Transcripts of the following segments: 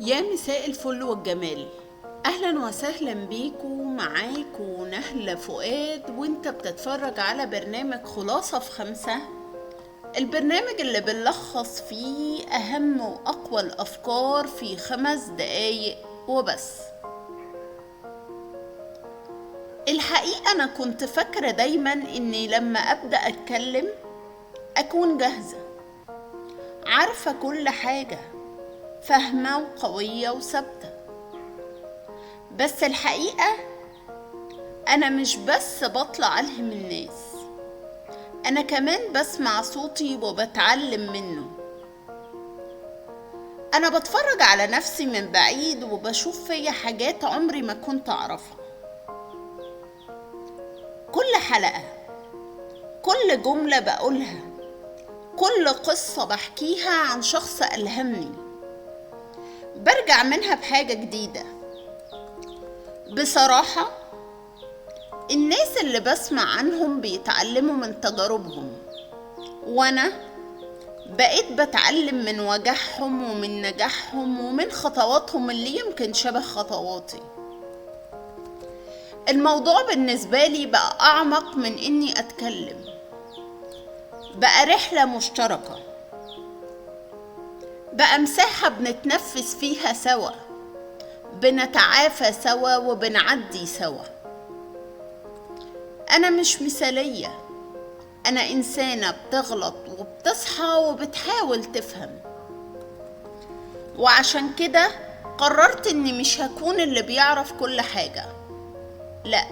يا مساء الفل والجمال، اهلا وسهلا بيكو. معاكو نهلة فؤاد وانت بتتفرج على برنامج خلاصة في 5، البرنامج اللي بنلخص فيه اهم واقوى الافكار في 5 دقايق وبس. الحقيقة انا كنت فاكرة دايما اني لما ابدأ اتكلم اكون جاهزة، عارفة كل حاجة، فاهمة وقوية وثابتة. بس الحقيقة أنا مش بس بطلع ألهم الناس، أنا كمان بسمع صوتي وبتعلم منه. أنا بتفرج على نفسي من بعيد وبشوف فيا حاجات عمري ما كنت أعرفها. كل حلقة، كل جملة بقولها، كل قصة بحكيها عن شخص ألهمني، برجع منها بحاجة جديدة. بصراحة الناس اللي بسمع عنهم بيتعلموا من تجاربهم، وأنا بقيت بتعلم من وجعهم ومن نجاحهم ومن خطواتهم اللي يمكن شبه خطواتي. الموضوع بالنسبة لي بقى أعمق من إني أتكلم، بقى رحلة مشتركة، بقى مساحة بنتنفس فيها سوا، بنتعافى سوا وبنعدي سوا. أنا مش مثالية، أنا إنسانة بتغلط وبتصحى وبتحاول تفهم، وعشان كده قررت إني مش هكون اللي بيعرف كل حاجة، لا،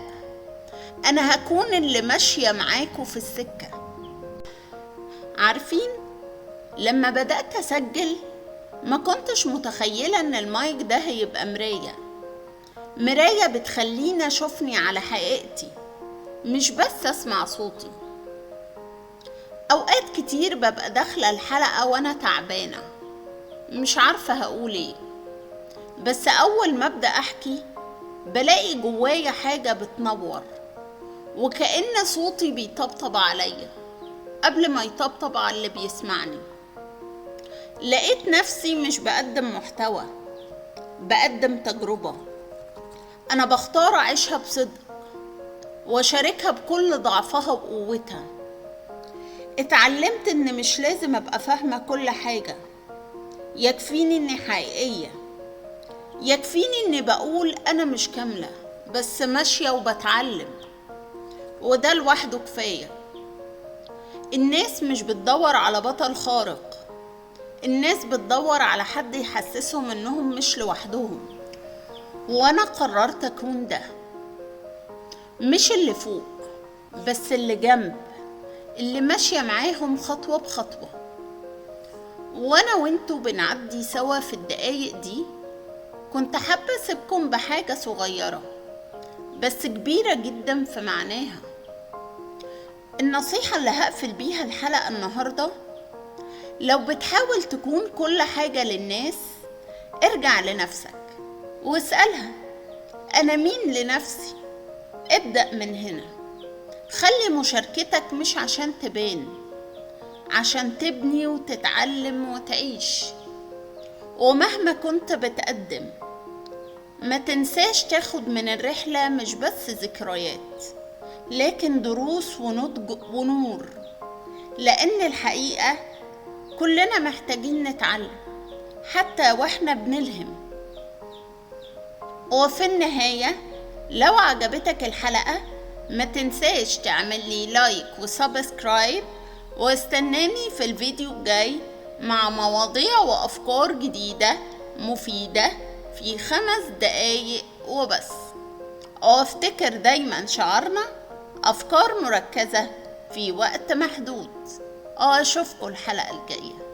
أنا هكون اللي ماشية معاكوا في السكة. عارفين لما بدأت أسجل ما كنتش متخيلة ان المايك ده هيبقى مراية، مراية بتخليني اشوفني على حقيقتي، مش بس اسمع صوتي. اوقات كتير ببقى داخلة الحلقة وانا تعبانة مش عارفة هقول ايه، بس اول ما ابدأ احكي بلاقي جوايا حاجة بتنور، وكأن صوتي بيطبطب عليا قبل ما يطبطب على اللي بيسمعني. لقيت نفسي مش بقدم محتوى، بقدم تجربة أنا بختار أعيشها بصدق وأشاركها بكل ضعفها وقوتها. اتعلمت إن مش لازم أبقى فاهمة كل حاجة، يكفيني إني حقيقية، يكفيني إني بقول أنا مش كاملة بس ماشية وبتعلم، وده لوحده كفاية. الناس مش بتدور على بطل خارق، الناس بتدور على حد يحسسهم انهم مش لوحدهم، وانا قررت اكون ده، مش اللي فوق بس اللي جنب، اللي ماشية معاهم خطوة بخطوة. وانا وانتوا بنعدي سوا في الدقايق دي، كنت حابة اسيبكم بحاجة صغيرة بس كبيرة جدا في معناها. النصيحة اللي هقفل بيها الحلقة النهاردة، لو بتحاول تكون كل حاجة للناس، ارجع لنفسك واسألها أنا مين لنفسي؟ ابدأ من هنا، خلي مشاركتك مش عشان تبان، عشان تبني وتتعلم وتعيش. ومهما كنت بتقدم ما تنساش تاخد من الرحلة مش بس ذكريات، لكن دروس ونضج ونور، لأن الحقيقة كلنا محتاجين نتعلم حتى واحنا بنلهم. وفي النهاية لو عجبتك الحلقة ما تنساش تعمل لي like و subscribe، واستناني في الفيديو الجاي مع مواضيع وأفكار جديدة مفيدة في 5 دقايق وبس. وافتكر دايما شعارنا أفكار مركزة في وقت محدود. أشوفكم الحلقة الجاية.